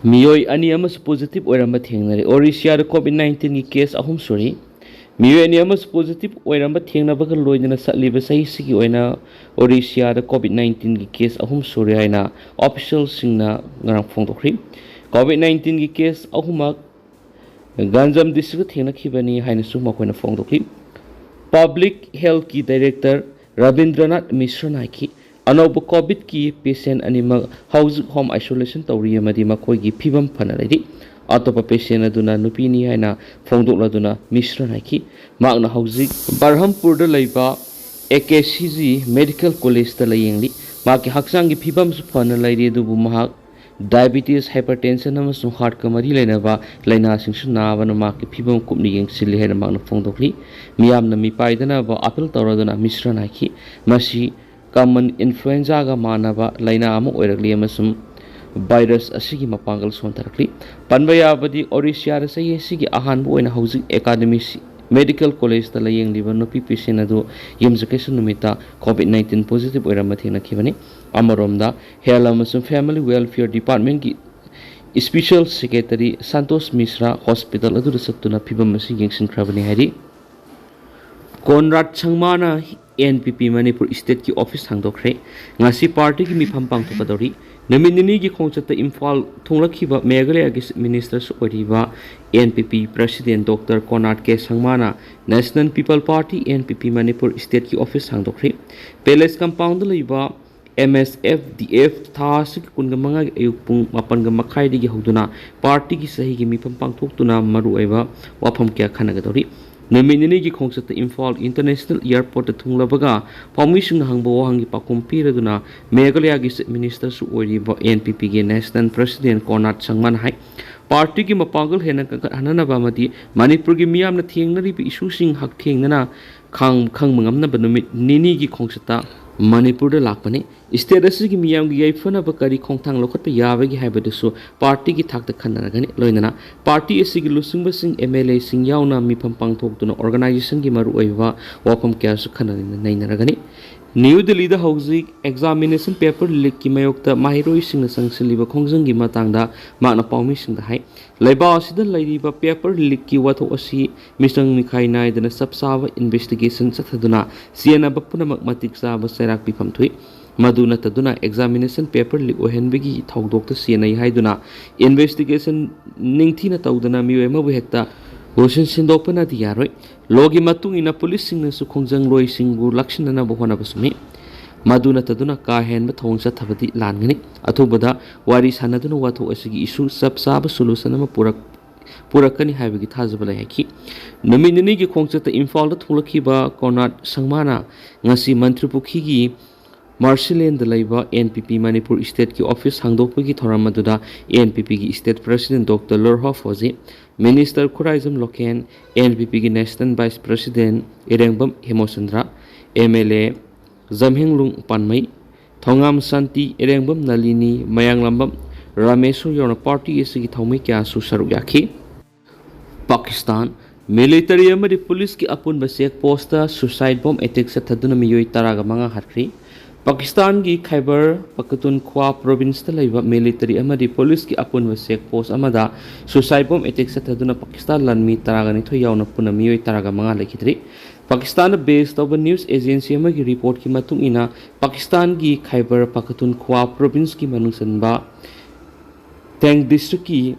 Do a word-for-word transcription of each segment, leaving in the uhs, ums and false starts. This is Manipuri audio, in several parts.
ꯃꯤꯑꯣꯏ ꯑꯅꯤ ꯑꯃꯁꯨ positive ꯑꯣꯏꯔꯝꯕ ꯊꯦꯡꯅꯔꯦ꯫ ꯑꯣꯔꯤꯁꯤꯌꯥꯗ COVID nineteenꯒꯤ case ꯑꯍꯨꯝ ꯁꯨꯔꯤ꯫ ꯃꯤꯑꯣꯏ ꯑꯅꯤ ꯑꯃꯁꯨ positive ꯑꯣꯏꯔꯝꯕ ꯊꯦꯡꯅꯕꯒ ꯂꯣꯏꯅꯅ ꯆꯠꯂꯤꯕ ꯆꯍꯤꯁꯤꯒꯤ ꯑꯣꯏꯅ ꯑꯣꯔꯤꯁꯤꯌꯥꯗ COVID nineteenꯒꯤ case ꯑꯍꯨꯝ ꯁꯨꯔꯦ ꯍꯥꯏꯅ officialꯁꯤꯡꯅ ꯉꯔꯥꯡ ꯐꯣꯡꯗꯣꯛꯈ꯭ꯔꯤ꯫ COVID nineteenꯒꯤ case ꯑꯍꯨꯝꯃꯛ ꯒꯟꯖꯝ districtꯇ ꯊꯦꯡꯅꯈꯤꯕꯅꯤ ꯍꯥꯏꯅꯁꯨ ꯃꯈꯣꯏꯅ ꯐꯣꯡꯗꯣꯛꯈꯤ꯫ Public Healthꯀꯤ director ꯔꯕꯤꯟꯗ꯭ꯔꯅꯥꯊ ꯃꯤꯁ꯭ꯔꯅ ꯍꯥꯏꯈꯤ, ꯑꯅꯧꯕ COVIDꯀꯤ patient ꯑꯅꯤꯃꯛ ꯍꯧꯖꯤꯛ home isolation ꯇꯧꯔꯤ ꯑꯃꯗꯤ ꯃꯈꯣꯏꯒꯤ ꯐꯤꯕꯝ ꯐꯅ ꯂꯩꯔꯤ꯫ ꯑꯇꯣꯞꯄ patient ꯑꯗꯨꯅ ꯅꯨꯄꯤꯅꯤ ꯍꯥꯏꯅ ꯐꯣꯡꯗꯣꯛꯂꯗꯨꯅ ꯃꯤꯁ꯭ꯔꯅ ꯍꯥꯏꯈꯤ, ꯃꯍꯥꯛꯅ ꯍꯧꯖꯤꯛ ꯕꯔꯍꯝꯄꯨꯔꯗ ꯂꯩꯕ AKCG Medical Collegeꯇ ꯂꯥꯌꯦꯡꯂꯤ꯫ ꯃꯍꯥꯛꯀꯤ ꯍꯛꯆꯥꯡꯒꯤ ꯐꯤꯕꯝꯁꯨ ꯐꯅ ꯂꯩꯔꯤ, ꯑꯗꯨꯕꯨ ꯃꯍꯥꯛ diabetes, hypertension ꯑꯃꯁꯨꯡ heartꯀ ꯃꯔꯤ ꯂꯩꯅꯕ ꯂꯥꯏꯅꯥꯁꯤꯡꯁꯨ ꯅꯥꯕꯅ ꯃꯍꯥꯛꯀꯤ ꯐꯤꯕꯝ ꯀꯨꯞꯅ ꯌꯦꯡꯁꯤꯜꯂꯤ ꯍꯥꯏꯅ ꯃꯍꯥꯛꯅ ꯐꯣꯡꯗꯣꯛꯂꯤ꯫ ꯃꯤꯌꯥꯝꯅ ꯃꯤꯄꯥꯏꯗꯅꯕ appeal ꯇꯧꯔꯗꯨꯅ ꯃꯤꯁ꯭ꯔꯅ ꯍꯥꯏꯈꯤ, ꯃꯁꯤ common influenzaꯒ ꯃꯥꯟꯅꯕ ꯂꯥꯏꯅꯥ ꯑꯃ ꯑꯣꯏꯔꯛꯂꯤ ꯑꯃꯁꯨꯡ virus ꯑꯁꯤꯒꯤ ꯃꯄꯥꯡꯒꯜ ꯁꯣꯟꯊꯔꯛꯂꯤ꯫ ꯄꯟꯕ ꯌꯥꯕꯗꯤ, ꯑꯣꯔꯤꯁꯤꯌꯥꯗ ꯆꯍꯤ ꯑꯁꯤꯒꯤ ꯑꯍꯥꯟꯕ ꯑꯣꯏꯅ ꯍꯧꯖꯤꯛ ꯑꯦꯀꯥꯗꯃꯤ medical collegeꯇ ꯂꯥꯌꯦꯡꯂꯤꯕ ꯅꯨꯄꯤ patient ꯑꯗꯨ ꯌꯨꯝꯖꯀꯩꯁ ꯅꯨꯃꯤꯠꯇ COVID nineteen positive ꯑꯣꯏꯔꯝꯕ ꯊꯦꯡꯅꯈꯤꯕꯅꯤ꯫ ꯑꯃꯔꯣꯝꯗ, Health ꯑꯃꯁꯨꯡ Family Welfare Departmentꯀꯤ Special Secretary Santosh ꯃꯤꯁ꯭ꯔꯥ hospital ꯑꯗꯨꯗ ꯆꯠꯇꯨꯅ ꯐꯤꯕꯝ ꯑꯁꯤ ꯌꯦꯡꯁꯤꯟꯈ꯭ꯔꯕꯅꯤ ꯍꯥꯏꯔꯤ꯫ ꯀꯣꯟꯔꯥꯗ ꯁꯪꯃꯥꯅ NPP ꯃꯅꯤꯄꯨꯔ stateꯀꯤ office ꯍꯥꯡꯗꯣꯛꯈ꯭ꯔꯦ꯫ ꯉꯁꯤ partyꯒꯤ ꯃꯤꯐꯝ ꯄꯥꯡꯊꯣꯛꯀꯗꯧꯔꯤ꯫ ꯅꯨꯃꯤꯠ ꯅꯤꯅꯤꯒꯤ ꯈꯣꯡꯆꯠꯇ ꯏꯝꯐꯥꯜ ꯊꯨꯡꯂꯛꯈꯤꯕ ꯃꯦꯘꯥꯂꯌꯥꯒꯤ Chief Ministerꯁꯨ ꯑꯣꯏꯔꯤꯕ NPP President Doctor ꯀꯣꯟꯔꯥꯗ ꯀꯦ ꯁꯪꯃꯥꯅ National People Party, NPP Manipur stateꯀꯤ office ꯍꯥꯡꯗꯣꯛꯈ꯭ꯔꯦ꯫ Palace compoundꯗ ꯂꯩꯕ MSFDF ꯊꯥ ꯑꯁꯤꯒꯤ ꯀꯨꯟꯒ ꯃꯉꯥꯒꯤ ꯑꯌꯨꯛ ꯄꯨꯡ ꯃꯥꯄꯟꯒ ꯃꯈꯥꯏꯗꯒꯤ ꯍꯧꯗꯨꯅ partyꯒꯤ ꯆꯍꯤꯒꯤ ꯃꯤꯐꯝ ꯄꯥꯡꯊꯣꯛꯇꯨꯅ ꯃꯔꯨꯑꯣꯏꯕ ꯋꯥꯐꯝ ꯀꯌꯥ ꯈꯟꯅꯒꯗꯧꯔꯤ꯫ ꯅꯨꯃꯤꯠ ꯅꯤꯅꯤꯒꯤ ꯈꯣꯡꯆꯠꯇ ꯏꯝꯐꯥꯜ International Airportꯇ ꯊꯨꯡꯂꯕꯒ ꯄꯥꯎꯃꯤꯁꯤꯡꯅ ꯍꯪꯕ ꯋꯥꯍꯪꯒꯤ ꯄꯥꯎꯈꯨꯝ ꯄꯤꯔꯗꯨꯅ ꯃꯦꯘꯥꯂꯌꯥꯒꯤ Chief Ministerꯁꯨ ꯑꯣꯏꯔꯤꯕ NPPꯒꯤ National President ꯀꯣꯟꯔꯥꯗ ꯁꯪꯃꯥꯅ ꯍꯥꯏ, partyꯒꯤ ꯃꯄꯥꯡꯒꯜ ꯍꯦꯟꯅ ꯀꯟꯈꯠꯍꯟꯅꯕ ꯑꯃꯗꯤ ꯃꯅꯤꯄꯨꯔꯒꯤ ꯃꯤꯌꯥꯝꯅ ꯊꯦꯡꯅꯔꯤꯕ issueꯁꯤꯡ ꯍꯛꯊꯦꯡꯅꯅ ꯈꯥꯡ-, ꯈꯪꯕ ꯉꯝꯅꯕ ꯅꯨꯃꯤꯠ ꯅꯤꯅꯤꯒꯤ ꯈꯣꯡꯆꯠꯇ ꯃꯅꯤꯄꯨꯔꯗ ꯂꯥꯛꯄꯅꯤ꯫ ꯁ꯭ꯇꯦꯠ ꯑꯁꯤꯒꯤ ꯃꯤꯌꯥꯝꯒꯤ ꯌꯥꯏꯐꯅꯕ ꯀꯔꯤ ꯈꯣꯡꯊꯥꯡ ꯂꯧꯈꯠꯄ ꯌꯥꯕꯒꯦ ꯍꯥꯏꯕꯗꯨꯁꯨ ꯄꯥꯔꯇꯤꯒꯤ ꯊꯥꯛꯇ ꯈꯟꯅꯔꯒꯅꯤ꯫ ꯂꯣꯏꯅꯅ ꯄꯥꯔꯇꯤ ꯑꯁꯤꯒꯤ ꯂꯨꯆꯤꯡꯕꯁꯤꯡ, ꯑꯦꯝ ꯑꯦꯜ ꯑꯦꯁꯤꯡ ꯌꯥꯎꯅ ꯃꯤꯐꯝ ꯄꯥꯡꯊꯣꯛꯇꯨꯅ ꯑꯣꯔꯒꯅꯥꯏꯖꯦꯁꯟꯒꯤ ꯃꯔꯨꯑꯣꯏꯕ ꯋꯥꯐꯝ ꯀꯌꯥꯁꯨ ꯈꯟꯅ ꯅꯩꯅꯔꯒꯅꯤ꯫ ꯅ꯭ꯌꯨ ꯗꯤꯜꯂꯤꯗ ꯍꯧꯖꯤꯛ ꯑꯦꯛꯖꯥꯃꯤꯅꯦꯁꯟ ꯄꯦꯄꯔ ꯂꯤꯛꯀꯤ ꯃꯥꯌꯣꯛꯇ ꯃꯍꯩꯔꯣꯏꯁꯤꯡꯅ ꯆꯪꯁꯤꯜꯂꯤꯕ ꯈꯣꯡꯖꯪꯒꯤ ꯃꯇꯥꯡꯗ ꯃꯍꯥꯛꯅ ꯄꯥꯎꯃꯤꯁꯤꯡꯗ ꯍꯥꯏ, ꯂꯩꯕꯥꯛ ꯑꯁꯤꯗ ꯂꯩꯔꯤꯕ ꯄꯦꯄꯔ ꯂꯤꯛꯀꯤ ꯋꯥꯊꯣꯛ ꯑꯁꯤ ꯃꯤꯆꯪ ꯃꯤꯈꯥꯏ ꯅꯥꯏꯗꯅ ꯆꯞ ꯆꯥꯕ ꯏꯟꯚꯦꯁꯇꯤꯒꯦꯁꯟ ꯆꯠꯊꯗꯨꯅ ꯆꯦꯟꯅꯕ ꯄꯨꯝꯅꯃꯛ ꯃꯇꯤꯛ ꯆꯥꯕ ꯆꯩꯔꯥꯛ ꯄꯤꯐꯝ ꯊꯣꯛꯏ꯫ ꯃꯗꯨ ꯅꯠꯇꯗꯨꯅ ꯑꯦꯛꯖꯥꯃꯤꯅꯦꯁꯟ ꯄꯦꯄꯔ ꯂꯤꯛ ꯑꯣꯏꯍꯟꯕꯒꯤ ꯊꯧꯗꯣꯛꯇ ꯆꯦꯟꯅꯩ ꯍꯥꯏꯗꯨꯅ ꯏꯟꯚꯦꯁꯇꯤꯒꯦꯁꯟ ꯅꯤꯡꯊꯤꯅ ꯇꯧꯗꯅ ꯃꯤꯑꯣꯏ ꯑꯃꯕꯨ ꯍꯦꯛꯇ ꯂꯣꯏꯁꯤꯟ ꯁꯤꯟꯗꯣꯛꯄꯅꯗꯤ ꯌꯥꯔꯣꯏ꯫ ꯂꯣꯒꯤ ꯃꯇꯨꯡ ꯏꯟꯅ ꯄꯨꯂꯤꯁꯁꯤꯡꯅꯁꯨ ꯈꯣꯡꯖꯪꯂꯣꯏꯁꯤꯡꯕꯨ ꯂꯥꯛꯁꯤꯟꯅꯅꯕ ꯍꯣꯠꯅꯕꯁꯨ ꯃꯤ꯫ ꯃꯗꯨ ꯅꯠꯇꯗꯨꯅ ꯀꯥ ꯍꯦꯟꯕ ꯊꯧꯑꯣꯡ ꯆꯠꯊꯕꯗꯤ ꯂꯥꯟꯒꯅꯤ꯫ ꯑꯊꯨꯕꯗ ꯋꯥꯔꯤ ꯁꯥꯟꯅꯗꯨꯅ ꯋꯥꯊꯣꯛ ꯑꯁꯤꯒꯤ ꯏꯁꯨ ꯆꯞ ꯆꯥꯕ ꯁꯣꯂꯨꯁꯟ ꯑꯃ ꯄꯨꯔꯛ-, ꯄꯨꯔꯛꯀꯅꯤ ꯍꯥꯏꯕꯒꯤ ꯊꯥꯖꯕ ꯂꯩ ꯍꯥꯏꯈꯤ꯫ ꯅꯨꯃꯤꯠ ꯅꯤꯅꯤꯒꯤ ꯈꯣꯡꯆꯠꯇ ꯏꯝꯐꯥꯜꯗ ꯊꯨꯡꯂꯛꯈꯤꯕ ꯀꯣꯔꯅꯥꯠ ꯁꯪꯃꯥꯅ ꯉꯁꯤ ꯃꯟꯇ꯭ꯔꯤ ꯄꯨꯈ꯭ꯔꯤꯒꯤ ꯃꯥꯔꯁꯤꯂꯦꯟꯗ ꯂꯩꯕ ꯑꯦꯟ ꯄꯤ ꯄꯤ ꯃꯅꯤꯄꯨꯔ ꯁ꯭ꯇꯦꯠꯀꯤ ꯑꯣꯐꯤꯁ ꯍꯥꯡꯗꯣꯛꯄꯒꯤ ꯊꯧꯔꯝ ꯑꯗꯨꯗ ꯑꯦꯟ ꯄꯤ ꯄꯤꯒꯤ state president doctor Lorho Pfoze, minister Khuraijam Loken, N P ꯄꯤꯒꯤ national vice president Irengbam Hemochandra, M L A Jamhenglung Panmei, Thongam Shanti, Irengbam Nalini, Mayanglambam Rameshor ꯌꯥꯎꯅ ꯄꯥꯔꯇꯤ ꯑꯁꯤꯒꯤ ꯊꯧꯃꯤ ꯀꯌꯥꯁꯨ ꯁꯔꯨꯛ ꯌꯥꯈꯤ꯫ ꯄꯥꯀꯤꯁꯇꯥꯟ, ꯃꯤꯂꯤꯇꯔꯤ ꯑꯃꯗꯤ ꯄꯨꯂꯤꯁꯀꯤ ꯑꯄꯨꯟꯕ check post suicide bomb attack ꯆꯠꯊꯗꯨꯅ ꯃꯤꯑꯣꯏ ꯇꯔꯥꯒ ꯃꯉꯥ ꯍꯥꯠꯈ꯭ꯔꯦ꯫ ꯄꯥꯀꯤꯁꯇꯥꯟꯒꯤ ꯈꯥꯏꯕꯔ ꯄꯈꯇꯨꯟꯈ꯭ꯋꯥ ꯄ꯭ꯔꯣꯚꯤꯟꯁꯇ ꯂꯩꯕ ꯃꯤꯂꯤꯇꯔꯤ ꯑꯃꯗꯤ ꯄꯨꯂꯤꯁꯀꯤ ꯑꯄꯨꯟꯕ ꯆꯦꯛ ꯄꯣꯁ ꯑꯃꯗ ꯁꯨꯁꯥꯏꯠ ꯕꯣꯝ ꯑꯦꯇꯦꯛ ꯆꯠꯊꯗꯨꯅ ꯄꯥꯀꯤꯁꯇꯥꯟ ꯂꯥꯟꯃꯤ ꯇꯔꯥꯒ ꯅꯤꯊꯣꯏ ꯌꯥꯎꯅ ꯄꯨꯟꯅ ꯃꯤꯑꯣꯏ ꯇꯔꯥꯒ ꯃꯉꯥ ꯂꯩꯈꯤꯗ꯭ꯔꯤ꯫ ꯄꯥꯀꯤꯁꯇꯥꯟꯗ ꯕꯦꯁ ꯇꯧꯕ ꯅ꯭ꯌꯨꯁ ꯑꯦꯖꯦꯟꯁꯤ ꯑꯃꯒꯤ ꯔꯤꯄꯣꯔꯠꯀꯤ ꯃꯇꯨꯡ ꯏꯟꯅ, ꯄꯥꯀꯤꯁꯇꯥꯟꯒꯤ ꯈꯥꯏꯕꯔ ꯄꯈꯇꯨꯟꯈ꯭ꯋꯥ ꯄ꯭ꯔꯣꯚꯤꯟꯁꯀꯤ ꯃꯅꯨꯡ ꯆꯟꯕ ꯇꯦꯡ ꯗꯤꯁꯇ꯭ꯔꯤꯛꯀꯤ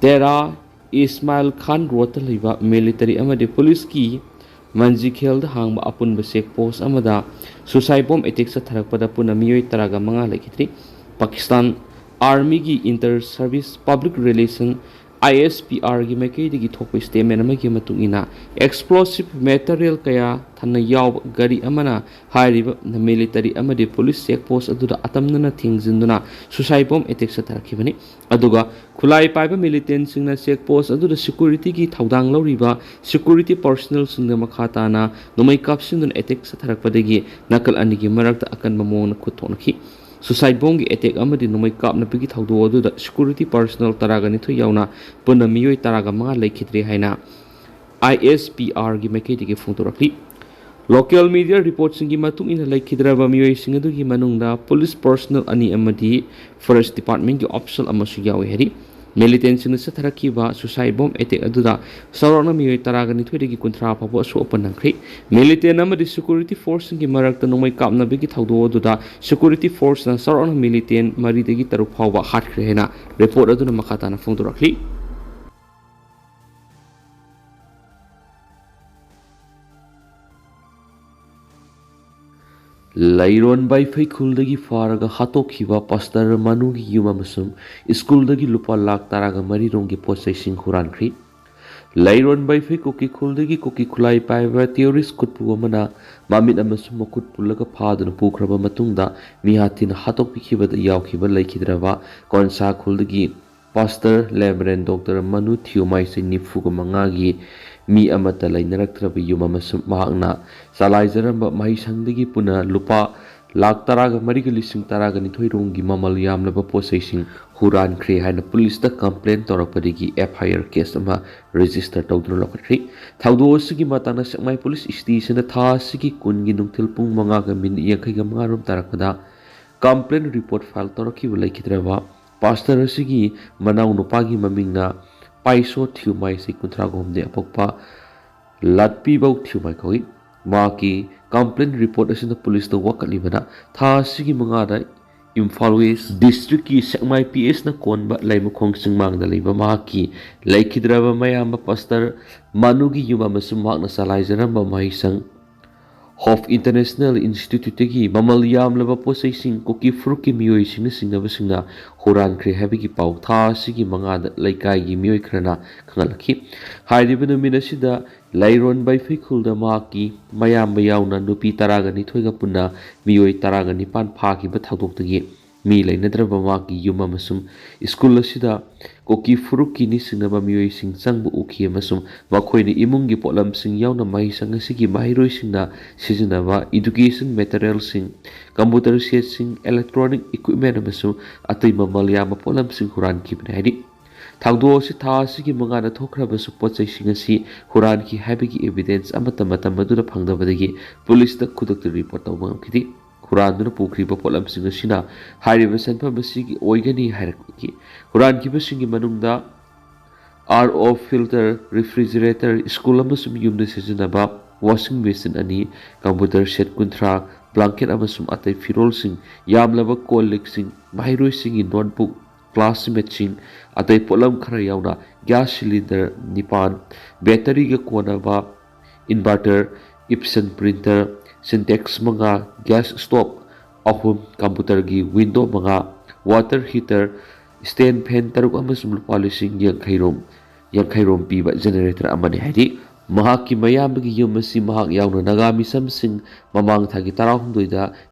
ꯗꯦꯔꯥ ꯏꯁꯃꯥꯏꯜ ꯈꯥꯟ ꯔꯣꯗꯇ ꯂꯩꯕ ꯃꯤꯂꯤꯇꯔꯤ ꯑꯃꯗꯤ ꯄꯨꯂꯤꯁꯀꯤ ꯃꯟꯖꯤꯈꯦꯜꯗ ꯍꯥꯡꯕ ꯑꯄꯨꯟꯕ ꯆꯦꯛ ꯄꯣꯁ ꯑꯃꯗ ꯁꯨꯁꯥꯏꯠ ꯕꯣꯝ ꯑꯦꯇꯦꯛ ꯆꯠꯊꯔꯛꯄꯗ ꯄꯨꯟꯅ ꯃꯤꯑꯣꯏ ꯇꯔꯥꯒ ꯃꯉꯥ ꯂꯩꯈꯤꯗ꯭ꯔꯤ꯫ ꯄꯥꯀꯤꯁꯇꯥꯟ ꯑꯥꯔꯃꯤꯒꯤ inter service public relation I S P ꯑꯥꯔꯒꯤ ꯃꯥꯏꯀꯩꯗꯒꯤ ꯊꯣꯛꯄ statement ꯑꯃꯒꯤ ꯃꯇꯨꯡ ꯏꯟꯅ, explosive material ꯀꯌꯥ ꯊꯟꯅ ꯌꯥꯎꯕ ꯒꯥꯔꯤ ꯑꯃꯅ ꯍꯥꯏꯔꯤꯕ military ꯑꯃꯗꯤ police check post ꯑꯗꯨꯗ ꯑꯇꯝꯅꯅ ꯊꯤꯡꯖꯤꯟꯗꯨꯅ suicide bomb attack ꯆꯠꯊꯔꯛꯈꯤꯕꯅꯤ꯫ ꯑꯗꯨꯒ ꯈꯨꯠꯂꯥꯏ ꯄꯥꯏꯕ militantꯁꯤꯡꯅ check post ꯑꯗꯨꯗ securityꯒꯤ ꯊꯧꯗꯥꯡ ꯂꯧꯔꯤꯕ security personnelꯁꯤꯡꯗ ꯃꯈꯥ ꯇꯥꯅ ꯅꯣꯡꯃꯩ ꯀꯥꯞꯁꯤꯟꯗꯨꯅ attack ꯆꯠꯊꯔꯛꯄꯗꯒꯤ ꯅꯥꯀꯜ ꯑꯅꯤꯒꯤ ꯃꯔꯛꯇ ꯑꯀꯟꯕ ꯃꯑꯣꯡꯗ ꯈꯨꯠ ꯊꯣꯛꯅꯈꯤ꯫ Suicide bombꯒꯤ attack ꯑꯃꯗꯤ ꯅꯣꯡꯃꯩ ꯀꯥꯞꯅꯕꯒꯤ ꯊꯧꯗꯣꯛ ꯑꯗꯨꯗ security personnel ꯇꯔꯥꯒ ꯅꯤꯊꯣꯏ ꯌꯥꯎꯅ ꯄꯨꯟꯅ ꯃꯤꯑꯣꯏ ꯇꯔꯥꯒ ꯃꯉꯥ ꯂꯩꯈꯤꯗ꯭ꯔꯦ ꯍꯥꯏꯅ ꯑꯥꯏ ꯑꯦꯁ ꯄꯤ ꯑꯥꯔꯒꯤ ꯃꯥꯏꯀꯩꯗꯒꯤ ꯐꯣꯡꯗꯣꯔꯛꯂꯤ꯫ Local media reportꯁꯤꯡꯒꯤ ꯃꯇꯨꯡ ꯏꯟꯅ, ꯂꯩꯈꯤꯗ꯭ꯔꯕ ꯃꯤꯑꯣꯏꯁꯤꯡ ꯑꯗꯨꯒꯤ ꯃꯅꯨꯡꯗ police personnel ꯑꯅꯤ ꯑꯃꯗꯤ forest departmentꯀꯤ official ꯑꯃꯁꯨ ꯌꯥꯎꯏ ꯍꯥꯏꯔꯤ꯫ Militantꯁꯤꯡꯅ ꯆꯠꯊꯔꯛꯈꯤꯕ suicide bomb attack ꯑꯗꯨꯗ ꯆꯥꯎꯔꯥꯛꯅ ꯃꯤꯑꯣꯏ ꯇꯔꯥꯒ ꯅꯤꯊꯣꯏꯗꯒꯤ ꯀꯨꯟꯊ꯭ꯔꯥ ꯐꯥꯎꯕ ꯑꯁꯣꯛ ꯑꯄꯟ ꯅꯪꯈ꯭ꯔꯦ꯫ Militant ꯑꯃꯗꯤ security forceꯁꯤꯡꯒꯤ ꯃꯔꯛꯇ ꯅꯣꯡꯃꯩ ꯀꯥꯞꯅꯕꯒꯤ ꯊꯧꯗꯣꯛ ꯑꯗꯨꯗ security forceꯅ ꯆꯥꯎꯔꯥꯛꯅ militant ꯃꯔꯤꯗꯒꯤ ꯇꯔꯨꯛ ꯐꯥꯎꯕ ꯍꯥꯠꯈ꯭ꯔꯦ ꯍꯥꯏꯅ report ꯑꯗꯨꯅ ꯃꯈꯥ ꯇꯥꯅ ꯐꯣꯡꯗꯣꯔꯛꯂꯤ꯫ ꯂꯩꯔꯣꯟ ꯕꯥꯏꯐꯩ ꯈꯨꯜꯗꯒꯤ ꯐꯥꯔꯒ ꯍꯥꯠꯇꯣꯛꯈꯤꯕ ꯄꯥꯁꯇꯔ ꯃꯅꯨꯒꯤ ꯌꯨꯝ ꯑꯃꯁꯨꯡ ꯁ꯭ꯀꯨꯜꯗꯒꯤ ꯂꯨꯄꯥ ꯂꯥꯈ ꯇꯔꯥꯒ ꯃꯔꯤ ꯔꯣꯝꯒꯤ ꯄꯣꯠ ꯆꯩꯁꯤꯡ ꯍꯨꯔꯥꯟꯈ꯭ꯔꯤ꯫ ꯂꯩꯔꯣꯟ ꯕꯥꯏꯐꯩ ꯀꯨꯀꯤ ꯈꯨꯜꯗꯒꯤ ꯀꯨꯀꯤ ꯈꯨꯠꯂꯥꯏ ꯄꯥꯏꯕ terrorist ꯈꯨꯠꯄꯨ ꯑꯃꯅ ꯃꯃꯤꯠ ꯑꯃꯁꯨꯡ ꯃꯈꯨꯠ ꯄꯨꯜꯂꯒ ꯐꯥꯗꯨꯅ ꯄꯨꯈ꯭ꯔꯕ ꯃꯇꯨꯡꯗ ꯃꯤꯍꯥꯠ ꯊꯤꯅ ꯍꯥꯠꯇꯣꯛꯄꯤꯈꯤꯕꯗ ꯌꯥꯎꯈꯤꯕ ꯂꯩꯈꯤꯗ꯭ꯔꯕ ꯀꯣꯟꯁꯥ ꯈꯨꯜꯗꯒꯤ ꯄꯥꯁꯇꯔ ꯔꯦꯚꯔꯦꯟ ꯗꯣꯛꯇꯔ ꯃꯅꯨ ꯊꯤꯌꯣꯃꯥꯏꯁꯦ ꯅꯤꯐꯨꯒ ꯃꯉꯥꯒꯤ ꯃꯤ ꯑꯃꯠꯇ ꯂꯩꯅꯔꯛꯇ꯭ꯔꯕ ꯌꯨꯝ ꯑꯃꯁꯨꯡ ꯃꯍꯥꯛꯅ ꯆꯂꯥꯏꯖꯔꯝꯕ ꯃꯍꯩꯁꯪꯗꯒꯤ ꯄꯨꯟꯅ ꯂꯨꯄꯥ ꯂꯥꯈ ꯇꯔꯥꯒ ꯃꯔꯤꯒ ꯂꯤꯁꯤꯡ ꯇꯔꯥꯒ ꯅꯤꯊꯣꯏ ꯔꯣꯝꯒꯤ ꯃꯃꯜ ꯌꯥꯝꯂꯕ ꯄꯣꯠꯆꯩꯁꯤꯡ ꯍꯨꯔꯥꯟꯈ꯭ꯔꯦ ꯍꯥꯏꯅ ꯄꯨꯂꯤꯁꯇ complain ꯇꯧꯔꯛꯄꯗꯒꯤ F I R case ꯑꯃ register ꯇꯧꯗꯨꯅ ꯂꯧꯈꯠꯈ꯭ꯔꯤ꯫ ꯊꯧꯗꯣꯛ ꯑꯁꯤꯒꯤ ꯃꯇꯥꯡꯗ ꯁꯦꯛꯃꯥꯏ ꯄꯨꯂꯤꯁ stationꯗ ꯊꯥ ꯑꯁꯤꯒꯤ ꯀꯨꯟꯒꯤ ꯅꯨꯡꯊꯤꯜ ꯄꯨꯡ ꯃꯉꯥꯒ ꯃꯤꯅꯤꯠ ꯌꯥꯡꯈꯩꯒ ꯃꯉꯥ ꯔꯣꯝ ꯇꯥꯔꯛꯄꯗ complaint report file ꯇꯧꯔꯛꯈꯤꯕ ꯂꯩꯈꯤꯗ꯭ꯔꯕ ꯄꯥꯁꯇꯔ ꯑꯁꯤꯒꯤ ꯃꯅꯥꯎ ꯅꯨꯄꯥꯒꯤ ꯃꯃꯤꯡꯅ ꯄꯥꯏꯁꯣ ꯊꯤꯌꯨꯃꯥꯏꯁꯤ ꯀꯨꯟꯊ꯭ꯔꯥꯒ ꯍꯨꯝꯗꯣꯏ ꯑꯄꯣꯛꯄ ꯂꯥꯠꯄꯤꯕꯧ ꯊꯤꯌꯨꯃꯥꯏ ꯀꯧꯏ꯫ ꯃꯍꯥꯛꯀꯤ complaint report ꯑꯁꯤꯅ ꯄꯨꯂꯤꯁꯇ ꯋꯥꯀꯠꯂꯤꯕꯅ ꯊꯥ ꯑꯁꯤꯒꯤ ꯃꯉꯥꯗ ꯏꯝꯐꯥꯜ ꯋꯦꯁ ꯗꯤꯁꯇ꯭ꯔꯤꯛꯀꯤ ꯁꯦꯛꯃꯥꯏ P Sꯅ ꯀꯣꯟꯕ ꯂꯩꯃꯈꯣꯡ ꯆꯤꯡꯃꯥꯡꯗ ꯂꯩꯕ ꯃꯍꯥꯛꯀꯤ ꯂꯩꯈꯤꯗ꯭ꯔꯕ ꯃꯌꯥꯝꯕ ꯄꯥꯁꯇꯔ ꯃꯅꯨꯒꯤ ꯌꯨꯝ ꯑꯃꯁꯨꯡ ꯃꯍꯥꯛꯅ ꯆꯂꯥꯏꯖꯔꯝꯕ ꯃꯍꯩꯁꯪ ꯍꯣꯞ ꯏꯟꯇꯔꯅꯦꯁꯅꯦꯜ ꯏꯟꯁꯇꯤꯇ꯭ꯌꯨꯠꯇꯒꯤ ꯃꯃꯜ ꯌꯥꯝꯂꯕ ꯄꯣꯠꯆꯩꯁꯤꯡ ꯀꯨꯀꯤ ꯐꯨꯔꯨꯞꯀꯤ ꯃꯤꯑꯣꯏꯁꯤꯡꯅ ꯆꯤꯡꯅꯕꯁꯤꯡꯅ ꯍꯨꯔꯥꯟꯈ꯭ꯔꯦ ꯍꯥꯏꯕꯒꯤ ꯄꯥꯎ ꯊꯥ ꯑꯁꯤꯒꯤ ꯃꯉꯥꯗ ꯂꯩꯀꯥꯏꯒꯤ ꯃꯤꯑꯣꯏ ꯈꯔꯅ ꯈꯪꯍꯜꯂꯛꯈꯤ꯫ ꯍꯥꯏꯔꯤꯕ ꯅꯨꯃꯤꯠ ꯑꯁꯤꯗ ꯂꯩꯔꯣꯟ ꯕꯩꯐꯩꯈꯨꯜꯗ ꯃꯍꯥꯛꯀꯤ ꯃꯌꯥꯝꯕ ꯌꯥꯎꯅ ꯅꯨꯄꯤ ꯇꯔꯥꯒ ꯅꯤꯊꯣꯏꯒ ꯄꯨꯟꯅ ꯃꯤꯑꯣꯏ ꯇꯔꯥꯒ ꯅꯤꯄꯥꯟ ꯐꯥꯈꯤꯕ ꯊꯧꯗꯣꯛꯇꯒꯤ ꯃꯤ ꯂꯩꯅꯗ꯭ꯔꯕ ꯃꯍꯥꯛꯀꯤ ꯌꯨꯝ ꯑꯃꯁꯨꯡ ꯁ꯭ꯀꯨꯜ ꯑꯁꯤꯗ ꯀꯨꯀꯤ ꯐꯨꯔꯨꯞꯀꯤ ꯅꯤꯡꯁꯤꯡꯅꯕ ꯃꯤꯑꯣꯏꯁꯤꯡ ꯆꯪꯕ ꯎꯈꯤ ꯑꯃꯁꯨꯡ ꯃꯈꯣꯏꯅ ꯏꯃꯨꯡꯒꯤ ꯄꯣꯠꯂꯝꯁꯤꯡ ꯌꯥꯎꯅ ꯃꯍꯩꯁꯪ ꯑꯁꯤꯒꯤ ꯃꯍꯩꯔꯣꯏꯁꯤꯡꯅ ꯁꯤꯖꯤꯟꯅꯕ ꯏꯗꯨꯀꯦꯁꯟ ꯃꯦꯇꯔꯤꯌꯦꯜꯁꯤꯡ, ꯀꯝꯄ꯭ꯌꯨꯇꯔ ꯁꯦꯠꯁꯤꯡ, ꯏꯂꯦꯛꯇ꯭ꯔꯣꯅꯤꯛ ꯏꯀ꯭ꯋꯤꯞꯃꯦꯟ ꯑꯃꯁꯨꯡ ꯑꯇꯩ ꯃꯃꯜ ꯌꯥꯝꯕ ꯄꯣꯠꯂꯝꯁꯤꯡ ꯍꯨꯔꯥꯟꯈꯤꯕꯅꯤ ꯍꯥꯏꯔꯤ꯫ ꯊꯧꯗꯣꯛ ꯑꯁꯤ ꯊꯥ ꯑꯁꯤꯒꯤ ꯃꯉꯥꯗ ꯊꯣꯛꯈ꯭ꯔꯕꯁꯨ ꯄꯣꯠ ꯆꯩꯁꯤꯡ ꯑꯁꯤ ꯍꯨꯔꯥꯟꯈꯤ ꯍꯥꯏꯕꯒꯤ ꯑꯦꯚꯤꯗꯦꯟꯁ ꯑꯃꯠꯇ ꯃꯇꯝ ꯑꯗꯨꯗ ꯐꯪꯗꯕꯗꯒꯤ ꯄꯨꯂꯤꯁꯇ ꯈꯨꯗꯛꯇ ꯔꯤꯄꯣꯔꯠ ꯇꯧꯕ ꯉꯝꯈꯤꯗꯦ꯫ ꯍꯨꯔꯥꯟꯗꯨꯅ ꯄꯨꯈ꯭ꯔꯤꯕ ꯄꯣꯠꯂꯝꯁꯤꯡ ꯑꯁꯤꯅ ꯍꯥꯏꯔꯤꯕ ꯁꯦꯟꯐꯝ ꯑꯁꯤꯒꯤ ꯑꯣꯏꯒꯅꯤ ꯍꯥꯏꯔꯛꯈꯤ꯫ ꯍꯨꯔꯥꯟꯈꯤꯕꯁꯤꯡꯒꯤ ꯃꯅꯨꯡꯗ ꯑꯥꯔ ꯑꯣ ꯐꯤꯜꯇꯔ, ꯔꯤꯐ꯭ꯔꯤꯖꯔꯦꯇꯔ, ꯁ꯭ꯀꯨꯜ ꯑꯃꯁꯨꯡ ꯌꯨꯝꯗ ꯁꯤꯖꯤꯟꯅꯕ ꯋꯥꯁꯤꯡ ꯃꯦꯆꯤꯟ ꯑꯅꯤ, ꯀꯝꯄ꯭ꯌꯨꯇꯔ ꯁꯦꯠ ꯀꯨꯟꯊ꯭ꯔꯥ, ꯕ꯭ꯂꯥꯡꯀꯦꯠ ꯑꯃꯁꯨꯡ ꯑꯇꯩ ꯐꯤꯔꯣꯜꯁꯤꯡ, ꯌꯥꯝꯂꯕ ꯀꯣꯜ ꯂꯤꯛꯁꯤꯡ, ꯃꯍꯩꯔꯣꯏꯁꯤꯡꯒꯤ ꯅꯣꯠꯕꯨꯛ, ꯀ꯭ꯂꯥꯁꯃꯦꯠꯁꯤꯡ, ꯑꯇꯩ ꯄꯣꯠꯂꯝ ꯈꯔ ꯌꯥꯎꯅ ꯒ꯭ꯌꯥꯁ ꯁꯤꯂꯤꯟꯗꯔ ꯅꯤꯄꯥꯟ, ꯕꯦꯇꯔꯤꯒ ꯀꯣꯟꯅꯕ ꯏꯟꯚꯔꯇꯔ, ꯏꯞꯁꯟ ꯄ꯭ꯔꯤꯟꯇꯔ, ꯁꯤꯟꯇꯦꯛꯁ ꯃꯉꯥ, ꯒ꯭ꯌꯥꯁ ꯁ꯭ꯇꯣꯞ ꯑꯍꯨꯝ, ꯀꯝꯄ꯭ꯌꯨꯇꯔꯒꯤ ꯋꯤꯟꯗꯣ ꯃꯉꯥ, ꯋꯥꯇꯔ ꯍꯤꯇꯔ, ꯁ꯭ꯇꯦꯟ ꯐꯦꯟ ꯇꯔꯨꯛ ꯑꯃꯁꯨꯡ ꯂꯨꯄꯥ ꯂꯤꯁꯤꯡ ꯌꯥꯡꯈꯩ ꯔꯣꯝ, ꯌꯥꯡꯈꯩ ꯔꯣꯝ ꯄꯤꯕ ꯖꯦꯅꯦꯔꯦꯇꯔ ꯑꯃꯅꯤ ꯍꯥꯏꯔꯤ꯫ ꯃꯍꯥꯛꯀꯤ ꯃꯌꯥꯝꯕꯒꯤ ꯌꯨꯝ ꯑꯁꯤ ꯃꯍꯥꯛ ꯌꯥꯎꯅ ꯅꯥꯒꯥ ꯃꯤꯁꯝꯁꯤꯡ ꯃꯃꯥꯡ ꯊꯥꯒꯤ ꯇꯔꯥꯍꯨꯝꯗꯣꯏꯗ